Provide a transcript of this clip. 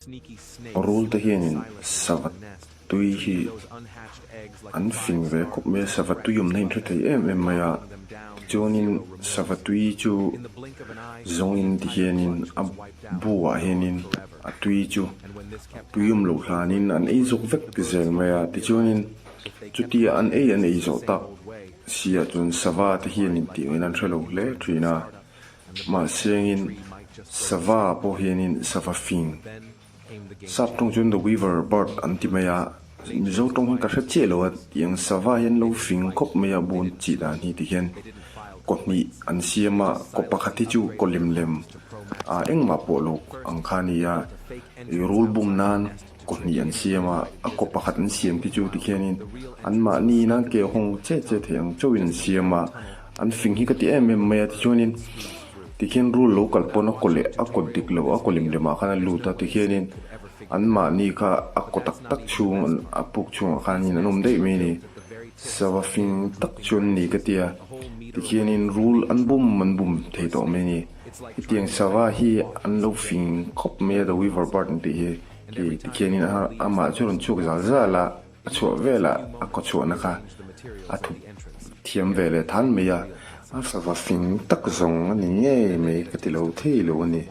Rul te hianin sava tui hi an fing ve khawp mai a sava tui awmna hi an hre thei em em mai a tichuanin sava tui chu zawngin ti hianin a bu ah hianin a tui chu tui awm loh hlanin an ei zawk vek zel mai a tichuanin chutia an ei an ei zawh tak si ah chuan sava te hianin tih ngaihna an hrelo hle thin a. Mahsengin sava pawh hianin sava fing sap tawng chuan the weaver bird an ti mai a, Mizo tawng hian ka hre chiah lo a tiang sava hian lo fing khawp mai a bun chih dan hi ti hian kaw hnih an siam a kaw pakhat hi chu kaw lem lem ah engmah pawh lo ang kha a ni a ih rul bum nan kaw hnih an siam a a kaw pakhat an siam te chu ti khianin anmahni nan ke hawng chet chet thei ang chauhin an siam a. An fing hi ka ti em em mai a tichuanin tikhian rul lo kal pawn a kaw leh a kaw dik loh a kaw lem lem ah khan a lut a tikhianin anmahni kha a kaw tak tak chhung a puk chhungah khanin an awm daih mai a ni sava fing tak chu an ni ka ti a tikhianin rul an bum an bum thei tawh mai a ni hetiang sava hi an lo fing khawp mai a the weaver bird an tih hi tikhianin amah chu a rawn chhuak zal zal a. A chhuah velah a kaw chhuahna kha a thup thiam ve leh than mai a, a sava fing tak zawng a ni ngei mai ka ti lo thei lo a ni.